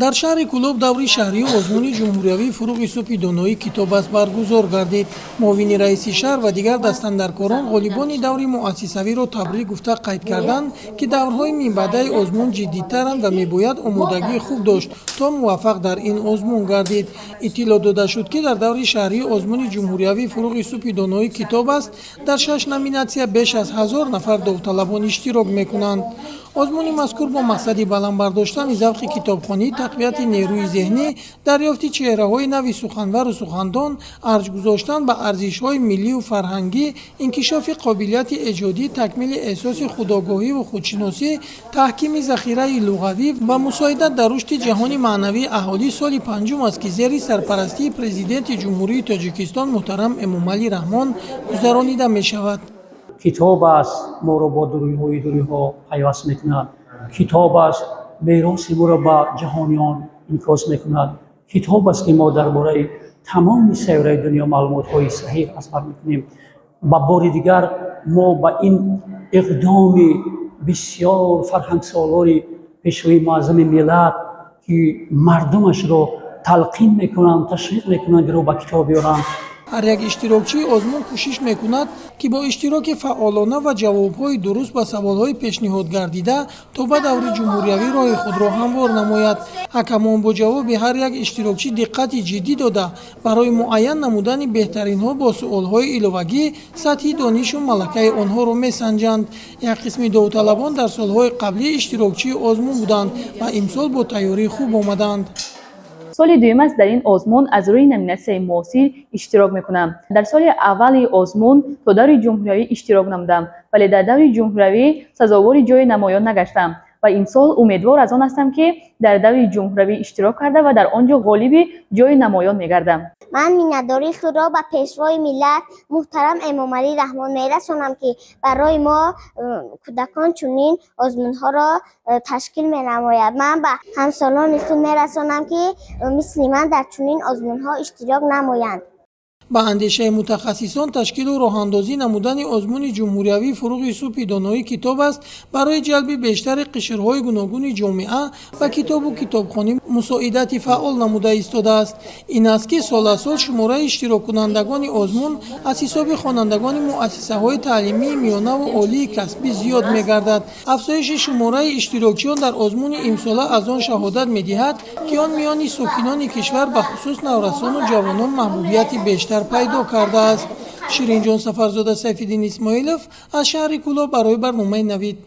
Дар шаҳри Кӯлоб даври шаҳрии озмуни ҷумҳуриявии «Фурӯғи субҳи доноӣ китоб аст» баргузор гардид. Муовини раиси шаҳр ва дигар дастандаркорон ғолибони даври муассисавиро табрик гуфта, қайд карданд, ки даврҳои минбаъдаи озмун ҷиддитаранд ва мебояд омодагии хуб дошт, то муваффақ дар ин озмун гардид. Иттилоъ дода шуд, ки дар даври шаҳрии озмуни ҷумҳуриявии «Фурӯғи субҳи доноӣ китоб аст» дар шаш номинатсия беш аз 1000 нафар довталабон иштирок мекунанд. Озмуни мазкур бо мақсади баланд бардоштани завқи китобхонӣ, тақвияти нерӯи зеҳнӣ, дарёфти чеҳраҳои нави суханвару сухандон, арҷ гузоштан ба арзишҳои миллию фарҳангӣ, инкишофи қобилияти эҷодӣ, такмили эҳсоси худогоҳиву худшиносӣ, таҳкими захираи луғавӣ ва мусоидат дар рушди ҷаҳони маънавии аҳолӣ соли панҷум аст, ки зери сарпарастии Президенти Ҷумҳурии Тоҷикистон муҳтарам Эмомалӣ Раҳмон гузаронида мешавад. Китоб аст, моро бо дуриҳои дуриҳо пайваст мекунад. Китоб аст, мероси моро ба ҷаҳониён инъикос мекунад. Китоб аст, ки мо дар бораи тамоми сайёраи дунё маълумотҳои саҳиҳ аз бар мекунем. Ба бори дигар мо ба ин иқдоми бисёр фарҳангсолори Пешвои муаззами миллат, ки мардумашро талқин мекунанд, ташвиқ мекунанд, ки рӯ ба китоб биёранд. Ҳар як иштирокчии озмун кӯшиш мекунад, ки бо иштироки фаъолона ва ҷавобҳои дуруст ба саволҳои пешниҳодгардида то ба даври ҷумҳуриявӣ роҳи худро ҳамвор намояд. Ҳакамон бо ҷавоби ҳар як иштирокчӣ диққати ҷиддӣ дода, барои муайян намудани беҳтаринҳо бо суолҳои иловагӣ сатҳи донишу малакаи онҳоро месанҷанд. Як қисми довталабон дар солҳои қаблӣ иштирокчии озмун буданд ва имсол бо тайёрии хуб омаданд. Соли дуюм аст, дар ин озмун аз рӯи номинатсияи муосир иштирок мекунам. Дар соли аввали озмун то даври ҷумҳуриявӣ иштирок намудам, вале дар даври ҷумҳуриявӣ сазовори ҷои намоён нагаштам ва имсол умедвор аз он ҳастам, ки дар даври ҷумҳуриявӣ иштирок карда ва дар он ҷо ғолиби ҷои намоён мегардам. Ман миннатдории худро ба Пешвои миллат муҳтарам Эмомалӣ Раҳмон мерасонам, ки барои мо кӯдакон чунин озмунҳоро ташкил менамояд. Ман ба ҳамсолони худ мерасонам, ки мисли ман дар чунин озмунҳо иштирок намоянд. Ба андешаи мутахассисон, ташкилу роҳандозӣ намудани озмуни ҷумҳуриявии «Фурӯғи субҳи доноӣ китоб аст» барои ҷалби бештари қишрҳои гуногуни ҷомеа ба китобу китобхонӣ мусоидати фаъол намуда истодааст. Ин аст, ки сол аз сол шумораи иштироккунандагони озмун аз ҳисоби хонандагони муассисаҳои таълимии миёнаву олии касбӣ зиёд мегардад. Афзоиши шумораи иштирокчиён дар озмуни имсола аз он шаҳодат медиҳад, ки он миёни сокинони кишвар, бахусус наврасону ҷавонон, маҳбубияти бештар пайдо кардааст. Ширинҷон Сафарзода, Сайфиддин Исмоилов аз шаҳри Кӯлоб барои барномаи «Навид».